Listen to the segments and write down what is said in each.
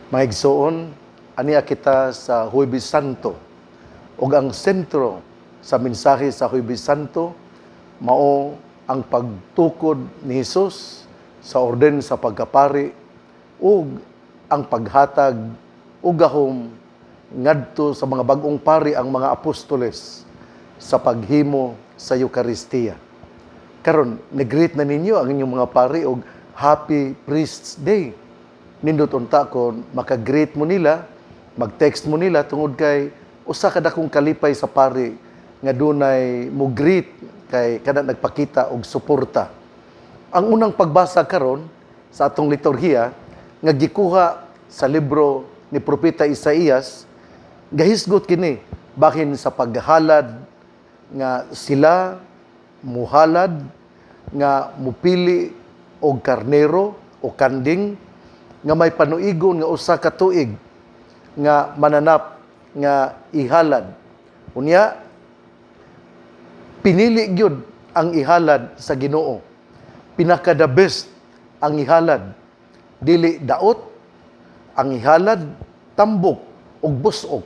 Mga igsoon, ania kita sa Huwebes Santo. Ug ang sentro sa mensahe sa Huwebes Santo mao ang pagtukod ni Hesus sa orden sa pagkapari ug ang paghatag og gahom ngadto sa mga bag-ong pari, ang mga apostoles, sa paghimo sa Eukaristiya. Karon, nag-greet na ninyo ang inyong mga pari og Happy Priests Day. Nindot unta kon maka-greet mo nila, mag-text mo nila, tungod kay usa ka dakong kalipay sa pari nga dunay mo greet kay kada nagpakita og suporta. Ang unang pagbasa karon sa atong liturhiya nga gikuha sa libro ni Propeta Isaías, gahisgot kini bahin sa paghalad, nga sila muhalad nga mupili og karnero o kanding nga may panuigon nga 1 ka tuig nga mananap nga ihalad. Unya pinili gyud ang ihalad sa Ginoo. Pinaka the best ang ihalad. Dili daot ang ihalad, tambok ug busok.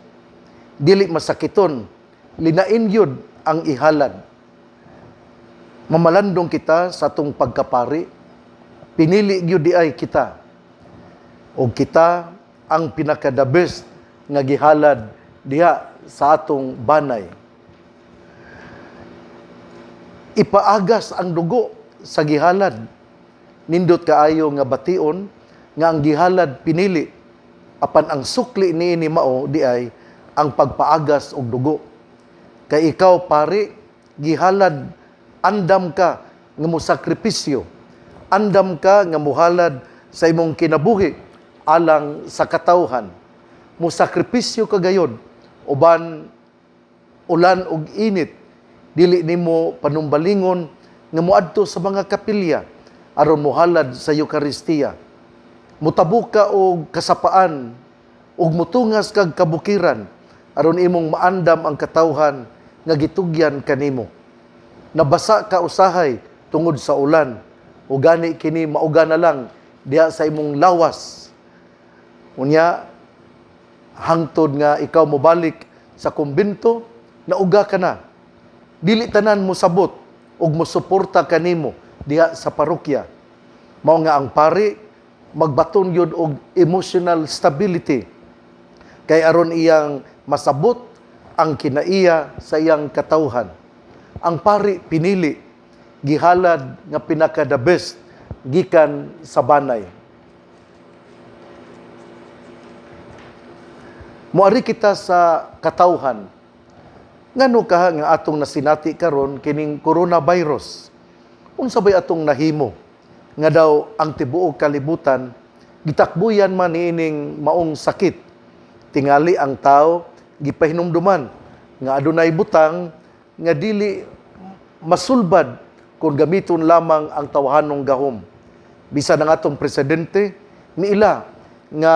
Dili masakiton, linain gyud ang ihalad. Mamalandong kita sa atong pagkapari, pinili gyud diay kita. O kita ang pinaka the best nga gihalad diha sa atong banay. Ipaagas ang dugo sa gihalad. Nindot kaayo nga bation nga ang gihalad pinili, apan ang sukli niini mao diay ang pagpaagas og dugo. Kay ikaw, pari, gihalad, andam ka nga mo sakripisyo. Andam ka nga muhalad sa imong kinabuhi alang sa katawhan. Mo sakripisyo ka gayod uban ulan ug init, dili nimo panumbalingon nga moadto sa mga kapilya aron mohalad sa Eukaristiya. Mutabok ka og kasapaan ug mutungas kag kabukiran aron imong maandam ang katawhan nga gitugyan kanimo. Nabasa ka usahay tungod sa ulan, ug gani kini mauga na lang diha sa imong lawas. Unya hangtod nga ikaw mobalik sa kumbento, nauga ka na. Dili tanan mo sabot ug mosuporta kanimo diha sa parokya. Mao nga ang pari magbaton gyud og emotional stability kay aron iyang masabot ang kinaiya sa iyang katawhan. Ang pari pinili, gihalad nga pinaka the best gikan sa banay. Moari kita sa katawhan. Ngano kaha nga atong nasinati karon kining coronavirus? Unsa bay atong nahimo nga daw ang tibuok kalibutan gitakbuyan man niining maong sakit? Tingali ang tao gipahinumduman nga adunay butang nga dili masulbad kung gamiton lamang ang tawhanong gahom. Bisan ang atong presidente miila nga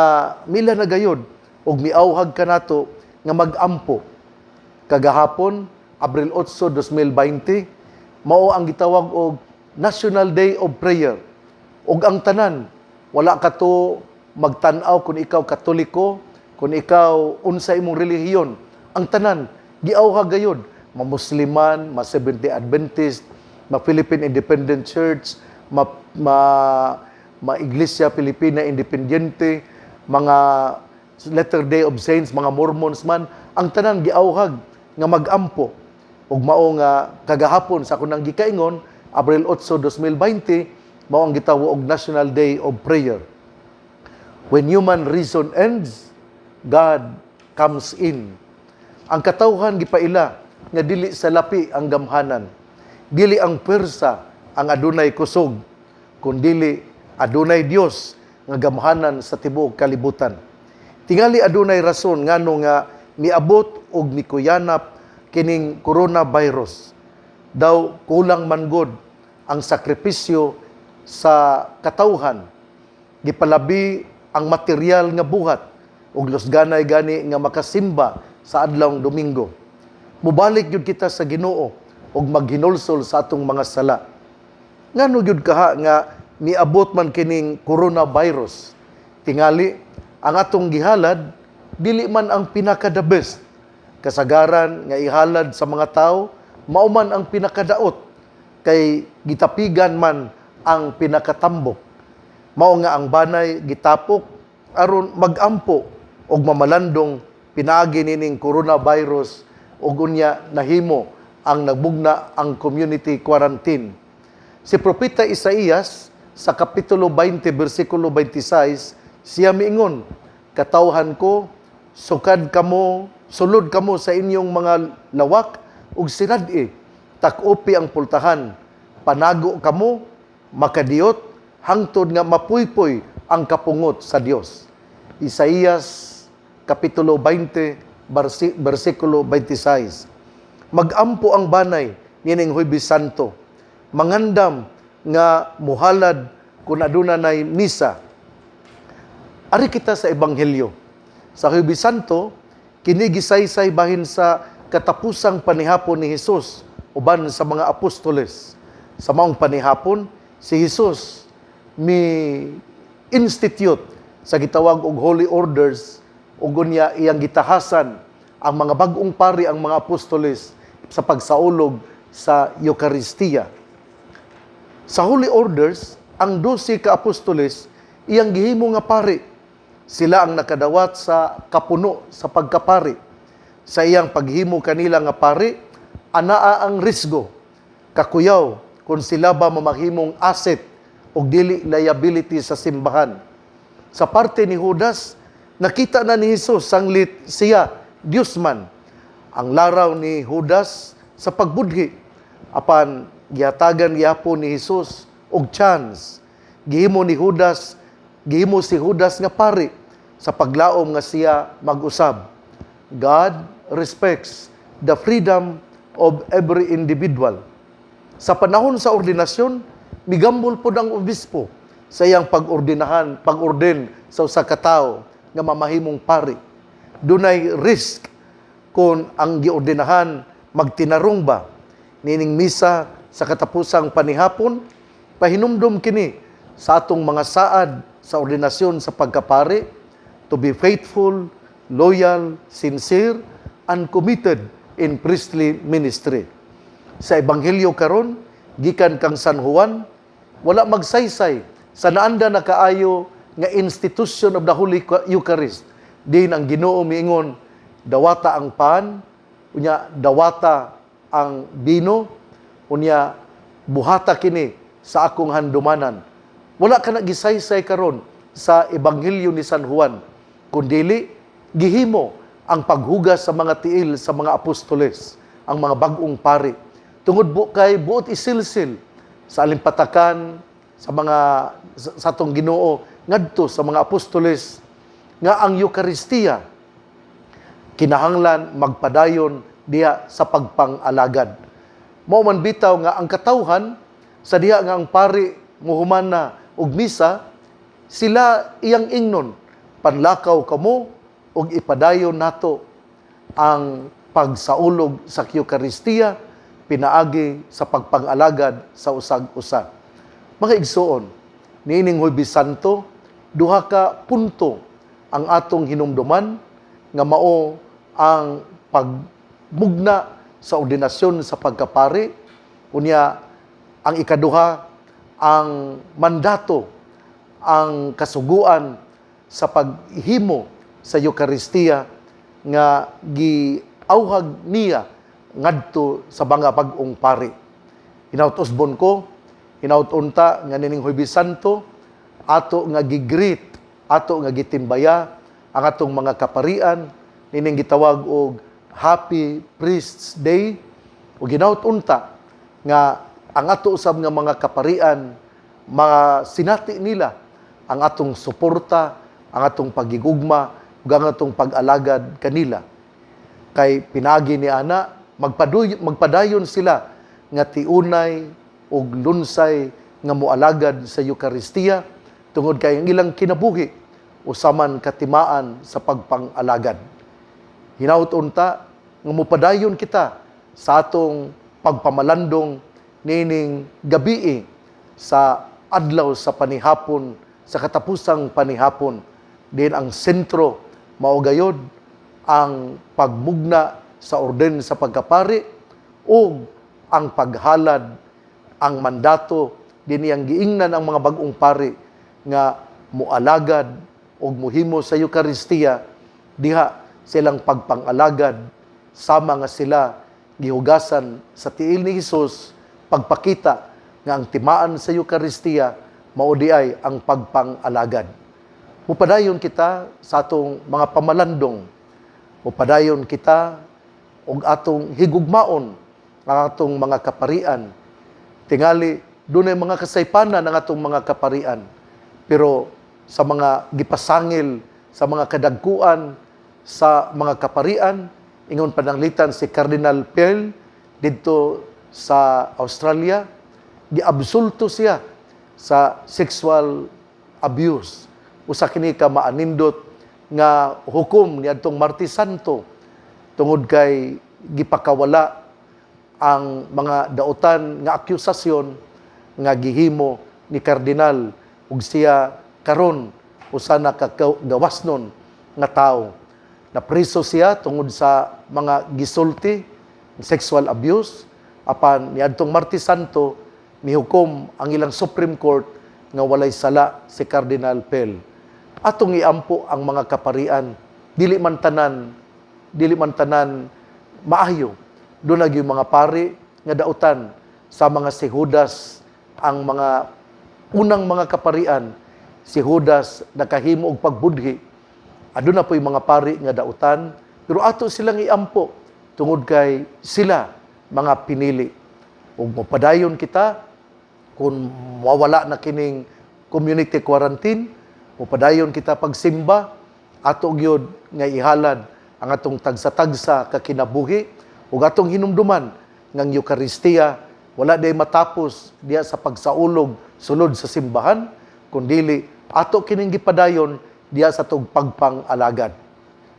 mila na gayod og miawhag kanato nga mag-ampo. Kagahapon, Abril 8, 2020, mao ang gitawag og National Day of Prayer. Ug ang tanan, wala ka to magtan-aw kung ikaw Katoliko, kung ikaw unsa imong relihiyon. Ang tanan giawhag gayud, ma-Musliman, ma Seventh-day Adventist, ma Philippine Independent Church, ma Iglesia Filipina Independiente, mga Latter Day of Saints, mga Mormons man, ang tanan giawhag nga magampo. Ug mao nga kagahapon sa akong gikaingon, Abril 8, 2020, mao ang gitawag og National Day of Prayer. When human reason ends, God comes in. Ang katawhan gipaila nga dili sa lapi ang gamhanan. Dili ang pwersa ang adunay kusog, kundili adunay Dios nga gamhanan sa tibuok kalibutan. Tingali adunay rason ngano nga miabot og mikuyanap kining coronavirus. Daw kulang man gud ang sakripisyo sa katawhan. Gipalabi ang material nga buhat ug lusganay gani nga makasimba sa adlawng Domingo. Mubalik gyud kita sa Ginoo ug maghinulsol sa atong mga sala. Ngano gyud kaha nga miabot man kining coronavirus? Tingali Ang atong gihalad dili man ang pinaka the best. Kasagaran nga ihalad sa mga tao, mao man ang pinakadaot kay gitapigan man ang pinakatambok. Mao nga ang banay gitapok aron magampo og mamalandong pinaagi nining coronavirus ug unya nahimo ang nagbugna ang community quarantine. Si Propeta Isaías sa Kapitulo 20 bersikulo 26, siya miingon, "Katawhan ko, sukad kamo, sulod kamo sa inyong mga lawak ug sirad-i, tak-opi ang pultahan, panago kamo, makadiyot, hangtod nga mapuypoy ang kapungot sa Dios." Isaías Kapitulo 20 bersikulo 26. Magampo ang banay nining Huwebes Santo. Mangandam nga muhalad kung aduna nay misa. Ari kita sa Ebanghelyo. Sa Huwebes Santo, kini gisaysay bahin sa katapusang panihapon ni Jesus uban sa mga apostoles. Sa maong panihapon, si Jesus mi institute sa gitawag og Holy Orders ug unya iyang gitahasan ang mga bag-ong pari, ang mga apostoles, sa pagsaulog sa Eukaristiya. Sa Holy Orders, ang 12 ka apostoles iyang gihimo nga pari. Sila ang nakadawat sa kapuno sa pagkapari. Sa iyang paghimo kanila nga pari, anaa ang risgo. Kakuyaw kung sila ba mamahimong asset o dili liability sa simbahan. Sa parte ni Judas, nakita na ni Jesus sanglit siya, Diyos man. Ang laraw ni Judas sa pagbudhi. Apan gihatagan gihapon ni Jesus og chance. Gihimo ni Judas, gihimo si Judas nga pari sa paglaom nga siya mag-usab. God respects the freedom of every individual. Sa panahon sa ordinasyon, migambol pod ang obispo sa iyang pag-ordinahan, pag-orden sa usa ka tawo nga mamahimong pari. Dunay risk kung ang giordinahan magtinarong ba. Nining misa sa katapusang panihapon, pahinumdum kini sa atong mga saad sa ordinasyon sa pagkapari to be faithful, loyal, sincere, and committed in priestly ministry. Sa Ebanghelyo karon gikan kang San Juan, wala magsaysay sa naanda na kaayo nga institution of the Holy Eucharist. Din ang Ginoo miingon, "Dawata ang pan, unya dawata ang bino, unya buhata kini sa akong handumanan." Wala ka na gisaysay karon sa Ebanghelyo ni San Juan, kundili gihimo ang paghugas sa mga tiil sa mga apostoles, ang mga bag-ong pari. Tungod bu kay buot isilsil sa alimpatakan sa mga sa atong Ginoo ngadto sa mga apostoles nga ang Eukaristiya kinahanglan magpadayon diha sa pagpang-alagad. Mao man bitaw nga ang katawhan sa diha nga ang pari muhuman na og misa, sila iyang ingnon, "Panlakaw kamo ug ipadayon nato ang pagsaulog sa Eukaristiya pinaagi sa pagpang-alagad sa usag-usa." Mga igsuon, niining Huwebes Santo, duha ka punto ang atong hinumduman nga mao ang pagmugna sa ordinasyon sa pagkapari, unya ang ikaduha, ang mandato, ang kasuguan sa paghimo sa Eukaristiya nga giauhag niya ngadto sa mga bag-ong pari. Hinaut usbon ko, hinaut unta nga nining Huwebes Santo ato nga gi-greet, ato nga gitimbaya ang atong mga kaparian nining gitawag og Happy Priests Day, ug hinaut unta nga ang ato usab nga mga kaparian mga sinati nila ang atong suporta, ang atong pagigugma ug ang atong pag-alagad kanila. Kay pinagi ni ana magpadayon sila nga tiunay ug lunsay nga moalagad sa Eukaristiya tungod kay ang ilang kinabuhi usa man katimaan sa pagpang-alagad. Hinaut unta nga mopadayon kita sa atong pagpamalandong nining gabii sa adlaw sa panihapon, sa katapusang panihapon. Diin ang sentro mao gayod ang pagmugna sa orden sa pagkapari ug ang paghalad, ang mandato dinhi ang giingnan ang mga bag-ong pari nga mualagad ug muhimo sa Eukaristiya diha silang pagpangalagad, sama nga sila gihugasan sa tiil ni Hesus, pagpakita nga ang timaan sa Eukaristiya mao diay ang pagpangalagad. Mupadayon kita sa atong mga pamalandong. Mupadayon kita og atong higugmaon ang atong mga kaparian. Tingali dunay mga kasaypanan ang atong mga kaparian. Pero sa mga gipasangil, sa mga kadagkuan sa mga kaparian, ingon pananglitan si Cardinal Pell didto sa Australia, giabsulto siya sa sexual abuse. Usa kini ka maanindot nga hukom niadtong Martes Santo tungod kay gipakawala ang mga dautan nga akusasyon nga gihimo ni Kardinal, ug siya karon usa na ka gawasnon nga tawo. Napriso siya tungod sa mga gisulti sexual abuse, apan niadtong Martes Santo mihukom ang ilang Supreme Court nga walay sala si Cardinal Pell. Atong iampo ang mga kaparian, dili man tanan maayo. Duna gyud mga pari nga dautan, sa mga si Judas, ang mga unang mga kaparian, si Judas nakahimo og pagbudhi. Aduna po'y mga pari nga dautan, pero ato silang iampo tungod kay sila mga pinili. Ug mopadayon kita kung mawala na kining community quarantine, mopadayon kita pagsimba, ato gyud nga ihalad ang atong tagsa-tagsa ka kinabuhi ug atong hinumduman nga ang Eukaristiya wala day matapos diya sa pagsaulog sulod sa simbahan, kundili ato kining gipadayon diya sa atong pagpang-alagad.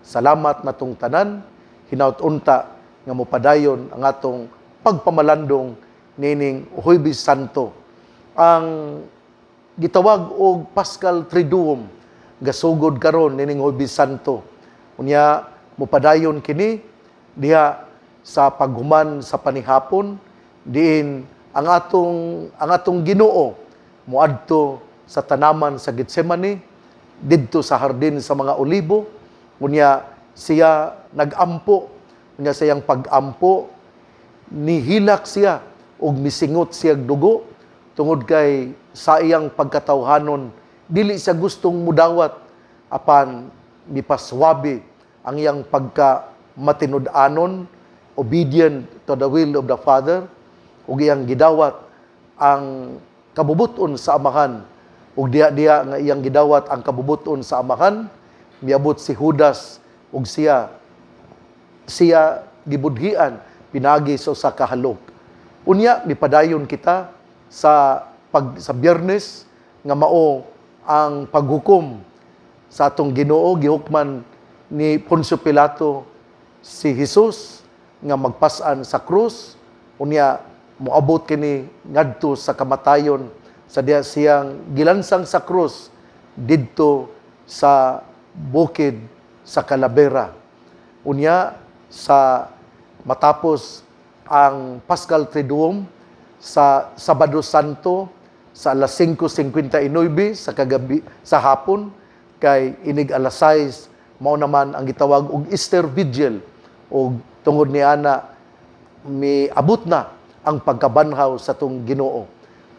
Salamat natong tanan, hinaut unta nga mopadayon ang atong pagpamalandong nining Huwebes Santo. Ang gitawag og Paschal Triduum gasugod karon nining Huwebes Santo. Unya mopadayon kini diha sa paghuman sa panihapon, diin ang atong Ginoo moadto sa tanaman sa Getsemane, didto sa hardin sa mga olibo. Unya siya nagampo, unya sa iyang pagampo nihilak siya ug misingot siya dugo tungod kay sa iyang pagkatawhanon dili siya gustong mudawat, apan mipaswabi ang iyang pagka matinud-anon, obedient to the will of the Father, ug iyang gidawat ang kabubuton sa Amahan. Ug diha-diha nga iyang gidawat ang kabubuton sa Amahan, miabot si Judas ug siya siya gibudhian pinagi sa usa ka halok. Unya mipadayon kita sa Biyernes nga mao ang paghukom sa atong Ginoo. Gihukman ni Poncio Pilato si Jesus nga magpas-an sa krus. Unya moabot kini ngadto sa kamatayon sa diha siyang gilansang sa krus didto sa bukid sa Kalabera. Unya sa matapos ang Paschal Triduum, sa Sabado Santo sa alas 5:59 sa kagabi, sa hapon, kay inig alas 6 mao naman ang gitawag og Easter Vigil, ug tungod ni ana miabot na ang pagkabanhaw sa atong Ginoo,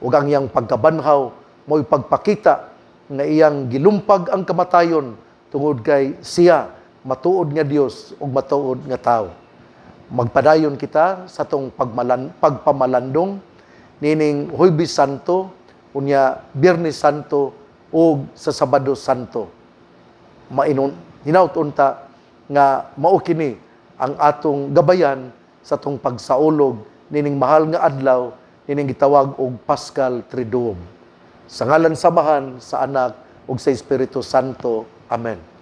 ug ang iyang pagkabanhaw mo'y pagpakita nga iyang gilumpag ang kamatayon tungod kay siya matuod nga Dios ug matuod nga tawo. Magpadayon kita sa atong pagpamalandong nining Huwebes Santo, unya Biyernes Santo ug sa Sabado Santo. Mainon hinaut unta nga mao kini ang atong gabayan sa atong pagsaulog nining mahal nga adlaw, nining gitawag og Paschal Triduum. Sa ngalan sa Amahan, sa Anak ug sa Espiritu Santo. Amen.